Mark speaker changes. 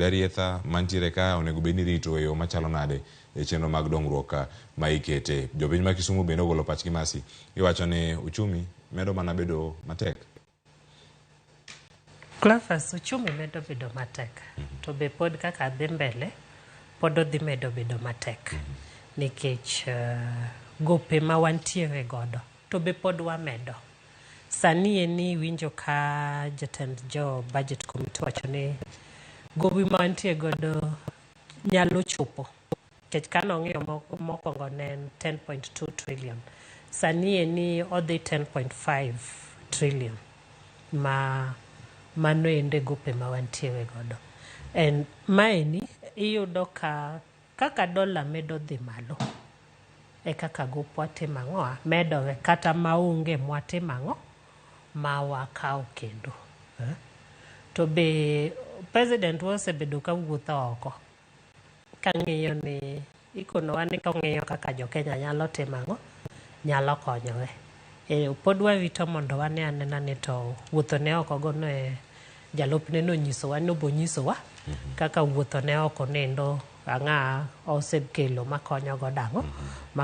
Speaker 1: Arietha mantiere ka onego bed ni irito e yo machalo nade e chenro mag dongruok ma ikete. Jopiny ma Kisumu bende ogolo pachgi masi. Giwacho ni uchumi medo mana bedo matek.
Speaker 2: Cleophas, uchumi medo bedo matek. To be pod kaka dhi mbele, pod odhi medo bedo matek. Nikech gope ma wantiere godo, to be pod wamedo. Sani eni iwinjo ka jatend jo budget committee wacho ni gowi ma wantie godo nyalo chopo. Nikech kane ong'iyo mokwongo ne en 10.2 trillion. Sani eni odhi 10.5 trillion. Ma mano ende gope ma wantiere godo. En maeni iyudo ka kaka dola medo dhi malo e kaka gopwa timo ang'o medore kata maonge mwatimo ang'o ma wakawo kendo. To be president wa osebedo ka wuotho oko kang'iyo ni ikonowa ni kong'iyo kaka jo Kenya nyalo timo ang'o nyalo konyore. E, pod warito mondo wane anena ni to wuotho ne oko go no e jalupne nonyisowa ni obonyisowa kaka wuotho ne oko nendo ang'a osekelo makonyo godo ang'o.